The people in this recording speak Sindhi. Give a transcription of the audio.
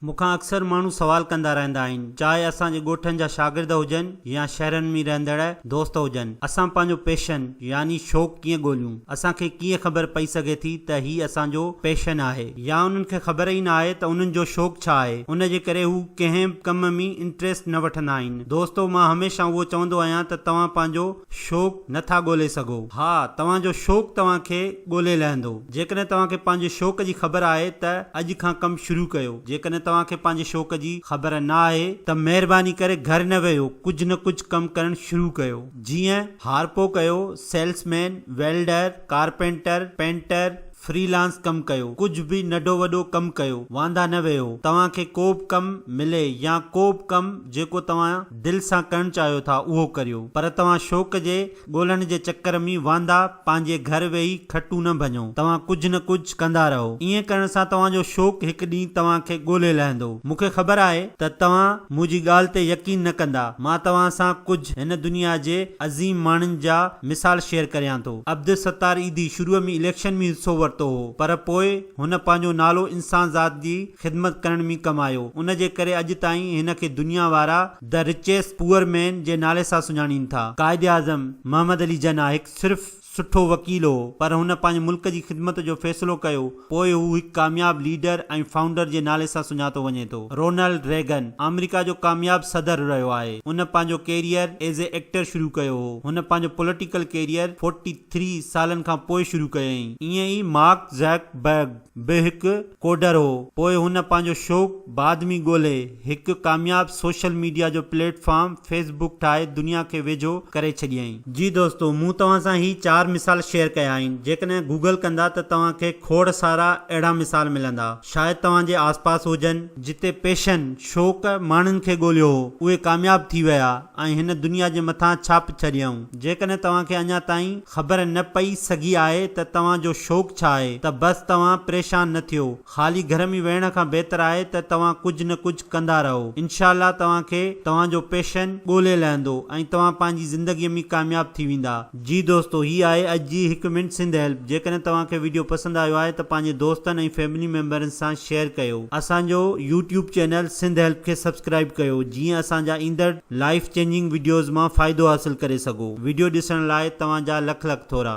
مون کان اڪثر ماڻهو سوال ڪندا رهندا آهن، چاهي اسان جي ڳوٺن جا شاگرد هجن يا شهرن ۾ رهندڙ دوست هجن، اسان پنهنجو پيشن يعني شوق ڪيئن ڳوليون؟ اسان کي ڪيئن خبر پئي سگهي ٿي ته هي اسان جو پيشن آهي؟ يا انهن کي خبر ئي نه آهي ته انهن جو شوق ڇا آهي، ان جي ڪري هو ڪنهن به ڪم ۾ انٽريسٽ نه وٺندا آهن. دوستو مان هميشه اهو چوندو آهيان ته توهان پنهنجو شوق نه ٿا ڳولي سگهو، ها توهان جو شوق توهان کي ڳولي لهندو. جيڪڏهن توهان کي پنهنجي شوق جي خبر آهي ته اڄ کان ڪم شروع ڪيو. جيڪڏهن توهان کي پنهنجي شوق جي خبر نه آهي ته مهرباني ڪري گهر نه ويهو، ڪجهه نه ڪجهه ڪم ڪرڻ شروع ڪيو. جيئن هارپو ڪيو، salesman, welder, carpenter, painter, freelance ڪم ڪيو، ڪجهه به ننڍو وڏو ڪم ڪيو، واندا نه ويهو. توهان کي ڪو به ڪم ملي يا ڪو به ڪم جيڪو توهان دل سان ڪرڻ چاهيو ٿا اهو ڪريو. پر توهان شوق جي ڳولڻ جي چڪر ۾ واندا پنهنجي گهر ويهي کٽون نه ڀڃو. توهان ڪجهه نه ڪجهه ڪندا رهو. ائين ڪرڻ سان توهان جو شوق هڪ ڏينهن توهان کي ڳولي لهندو. مون کي خبر آهي ته توهان منهنجي ڳالهه تي يقين نه ڪندا. مان توهان سان ڪجهه هن دنيا جي عظيم ماڻهن جا مثال شيئر ڪريان ٿو. عبدالستار ايڌي شروع ۾ اليڪشن ۾ حصو ورتو هو پر پوء هن پنهنجو نالو انسانذات جي خدمت ڪرڻ ۾ ڪمايو. ان جي ڪري اڄ تائين هن کي دنيا وارا The Richest Poor Man جي نالي سان سڃاڻين ٿا. قائداعظم محمد علي جناح هڪ صرف سٺو وڪيل هو پر هن پنهنجي ملڪ جي خدمت جو فيصلو ڪيو پوء هو هڪ ڪامياب ليڊر ۽ فائونڊر جي نالي سان سڃاتو وڃي ٿو. رونالڊ ريگن آمريڪا جو ڪامياب صدر رهيو آهي. هن پنهنجو ڪيريئر ايز اي ايڪٽر شروع ڪيو هو. هن پنهنجو پوليٽيڪل ڪيريئر 43 سالن کان پوء شروع ڪيائين. ائين ئي مارڪ زڪربرگ به هڪ ڪوڊر هو. پوء هن پنهنجو شوق بعد ۾ ڳولي هڪ ڪامياب سوشل ميڊيا جو پليٽ فارم فيس بڪ ٺاهي دنيا کي ويجهو ڪري ڇڏيائين. جي دوستو مون توهان سان هي چار مثال شيئر ڪيا آهن جيڪڏهن گوگل ڪندا ته توهان کي کوڙ سارا اهڙا مثال ملندا شايد توهان جي آس پاس هجن، جتي پيشن، شوق، ماڻهن کي ڳوليو هو اهي ڪامياب ٿي ويا ۽ هن دنيا جي مٿان ڇاپ ڇڏيائون. جيڪڏهن توهان کي اڃا تائين خبر نه پئي سگهي آهي ته توهان جو شوق ڇا آهي ته بس توهان پريشان نه ٿيو خالي گهر ۾ ويهڻ کان بهتر آهي ته توهان ڪجهه نه ڪجهه ڪندا رهو. انشاء الله توهان کي توهان جو پيشن ڳولي لهندو ۽ توهان پنهنجي زندگيء ۾ ڪامياب ٿي ويندا. جي دوستو هي آهي اڄ جي هڪ منٽ سنڌ هيلپ جيڪڏهن توهان کي وڊيو پسند آيو آهي ته پنهنجي دوستن ۽ فيملي ميمبرن سان شيئر ڪيو. اسان جو يوٽيوب چينل سنڌ هيلپ کي سبسڪرائيب ڪيو جيئن اسان جا ايندڙ لائيف چينجنگ وڊيوز مان فائدو حاصل ڪري سگهو. وڊيو ڏسڻ لاء توهان جا لک لک ٿورا.